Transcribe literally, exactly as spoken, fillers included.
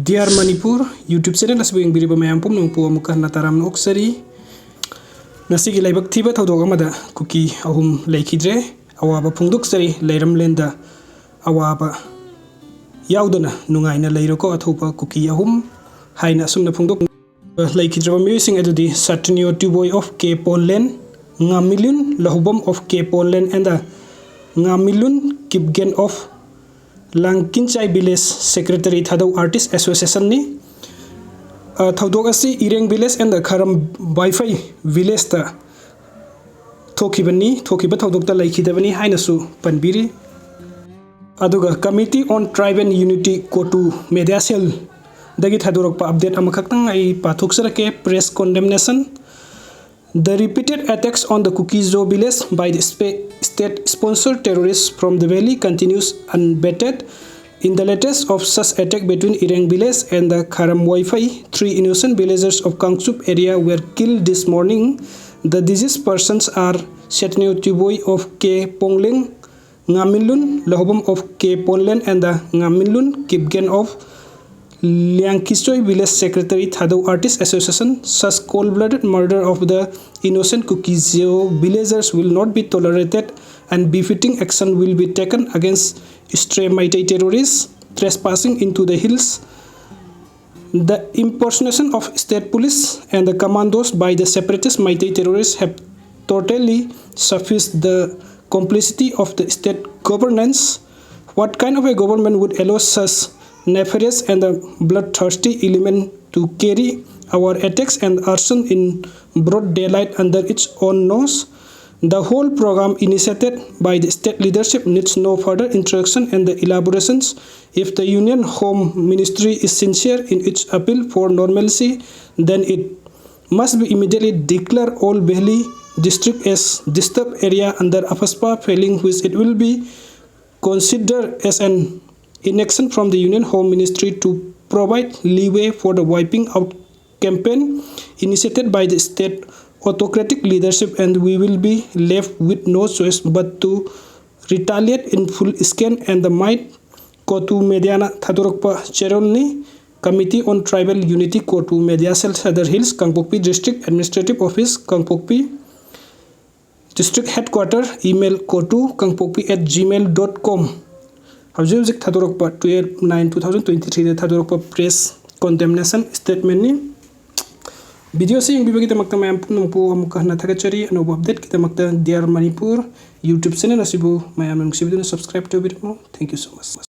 Dear Manipur YouTube channel ꯑꯁꯤꯕꯨ ꯌꯦꯡꯕꯤꯔꯤꯕ ꯃꯌꯥꯝ ꯄꯨꯝꯅꯃꯛꯄꯨ ꯑꯃꯨꯛꯀ ꯍꯟꯅ ꯇꯔꯥꯝꯅ ꯑꯣꯛꯆꯔꯤ꯫ ꯉꯁꯤꯒꯤ ꯂꯥꯏꯕꯛ ꯊꯤꯕ ꯊꯧꯗꯣꯛ ꯑꯃꯗ ꯀꯨꯀꯤ ꯑꯍꯨꯝ ꯂꯩꯈꯤꯗ꯭ꯔꯦ꯫ ꯑꯋꯥꯕ ꯐꯣꯡꯗꯣꯛꯆꯔꯤ꯫ ꯂꯩꯔꯝꯂꯦꯟꯗ ꯑꯋꯥꯕ ꯌꯥꯎꯗꯅ ꯅꯨꯡꯉꯥꯏꯅ ꯂꯩꯔꯣꯀꯣ ꯑꯊꯧꯕ ꯀꯨꯀꯤ ꯑꯍꯨꯝ ꯍꯥꯏꯅ ꯑꯁꯨꯝꯅ ꯐꯣꯡꯗꯣꯛ ꯂꯩꯈꯤꯗ꯭ꯔꯕ ꯃꯤꯑꯣꯏꯁꯤꯡ ꯑꯗꯨꯗꯤ Satinio Tiboi of K Ponlen, Ngamilun Lahubam of K Ponlen and the Ngamilun Kipgen of Langkinchai Village, Secretary Thadou Artist Association ꯅꯤ꯫ ꯑ, ꯊꯧꯗꯣꯛ ꯑꯁꯤ ꯏꯔꯦꯡ village and ꯈꯔꯝ ꯋꯥꯏꯐꯩ village ꯇ ꯊꯣꯛꯈꯤꯕꯅꯤ꯫ ꯊꯣꯛꯈꯤꯕ ꯊꯧꯗꯣꯛꯇ ꯂꯩꯈꯤꯗꯕꯅꯤ ꯍꯥꯏꯅꯁꯨ ꯄꯟꯕꯤꯔꯤ꯫ ꯑꯗꯨꯒ Committee on Tribe and Unity, COTU media cell ꯗꯒꯤ ꯊꯥꯗꯣꯔꯛꯄ update ꯑꯃꯈꯛꯇꯪ ꯑꯩ ꯄꯥꯊꯣꯛꯆꯔꯛꯀꯦ꯫ Press condemnation: The repeated attacks on the Kuki-Zo village by the spa-, state-sponsored terrorists from the valley continues unabated. In the latest of such attack between Ireng village and the Kharam Waifai, three innocent villagers of Kangchup area were killed this morning. The deceased persons are Setneo Tiboi of K Pongleng, Ngamilun Lahobam of K Ponlen and the Ngamilun Kipgen of Liangkichoi Village Secretary Thadou Artist Association. Such cold-blooded murder of the innocent Kuki-Zo villagers will not be tolerated and befitting action will be taken against stray Meitei terrorists trespassing into the hills. The impersonation of state police and the commandos by the separatist Meitei terrorists have totally sufficed the complicity of the state governance. What kind of a government would allow such nefarious and the bloodthirsty element to carry our attacks and arson in broad daylight under its own nose? The whole program initiated by the state leadership needs no further introduction and the elaborations. If the Union Home Ministry is sincere in its appeal for normalcy, then it must be immediately declare all Valley district as disturbed area under AFSPA, failing which it will be considered as an inaction from the Union Home Ministry to provide leeway for the wiping out campaign initiated by the state autocratic leadership, and we will be left with no choice but to retaliate in full strength and the might, COTU media ꯅ ꯊꯥꯗꯣꯔꯛꯄ ꯆꯦꯔꯣꯜꯅꯤ꯫ Committee on Tribal Unity, COTU, Media Cell, Sadar Hills, Kangpokpi District, Administrative Office, Kangpokpi, District Headquarter, email COTU kangpokpi at gmail dot com꯫ ꯍꯧꯖꯤꯛ ꯍꯧꯖꯤꯛ ꯊꯥꯗꯣꯔꯛꯄ twelve nine two thousand twenty threeꯗ ꯊꯥꯗꯣꯔꯛꯄ press condemnation statementꯅꯤ꯫ Videoꯁꯤ ꯌꯦꯡꯕꯤꯕꯒꯤꯗꯃꯛꯇ ꯃꯌꯥꯝ ꯄꯨꯝꯅꯃꯛꯄꯨ ꯑꯃꯨꯛꯀ ꯍꯟꯅ ꯊꯥꯒꯠꯆꯔꯤ꯫ ꯑꯅꯧꯕ updateꯀꯤꯗꯃꯛꯇ Dear Manipur YouTube channel ꯑꯁꯤꯕꯨ ꯃꯌꯥꯝꯅ ꯅꯨꯡꯁꯤꯕꯤꯗꯨꯅ subscribe ꯇꯧꯕꯤꯔꯝꯃꯨ꯫ Thank you so much꯫